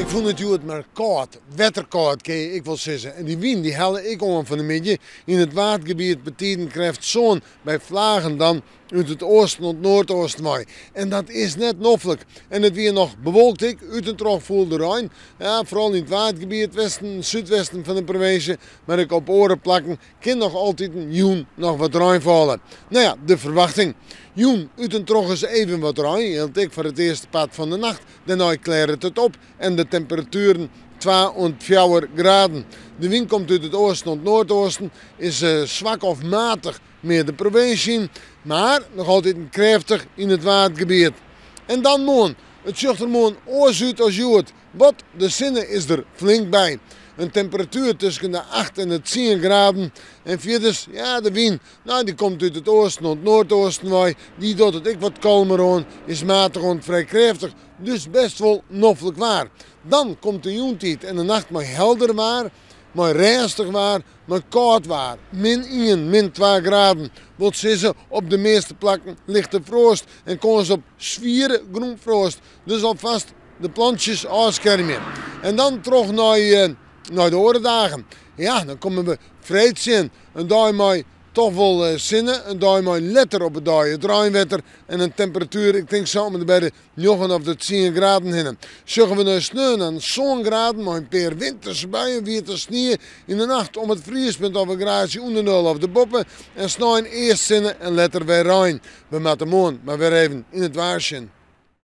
Ik fûn it hjoed mar kâld, wetterkâld kin je ek wol sizze. En dy wyn dy helle ek oan fan 'e middei yn it Waadgebiet betiden krêft sân by fleagen dan út it oasten oant noardeasten wei. En dat is net noflik. En it wie noch bewolkt ek, út en troch foel de rein. Ja, foaral yn it Waadgebiet, westen en súdwesten fan de provinsje, mar ek op oare plakken kin noch altiten jûn noch wat rein falle. No ja, de ferwachting. Jûn út en troch ris even wat rein, jildt ek foar it earste part fan de nacht. Dêrnei klearret it op en de temperatueren 2 oant 4 graden. De wyn komt út it oasten oant noardeasten, is swak of matich mear de provinsje yn, mar noch altiten krêftich yn it Waadgebiet. En dan moarn. It sjocht der moarn oars út as hjoed, want de sinne is der flink by. In temperatuer tusken de 8 en de 10 graden. En fierders, ja, de wyn, no, dy komt út it oasten oant noardeasten wei. Dy docht it ek wat kalmer oan, is matich oant frij krêftich, dus best wol noflik waar. Dan komt de jûntiid en de nacht mei helder waar, mei rêstich waar, mei kâld waar, min ien, min twa graden. Wol sizze, op de measte plakken lichte froast en kâns op swiere grûnfroast. Dus alfêst de plantsjes ôfskermje. En dan troch nei, nei de oare dagen. Ja, dan komme we freed tsjin. In dei mei toch wol sinne, in dei mei letter op 'e dei it reinwetter en in temperatuer, ik tink sa om en by de 9 of de 10 graden hinne. Sjogge we nei sneon dan 7 graden mei in pear winterse buien, wiete snie yn de nacht om it friespunt of in graadsje ûnder nul of derboppe en snein earst sinne en letter wer rein. We moatte moarn mar wer even yn it waar sjen.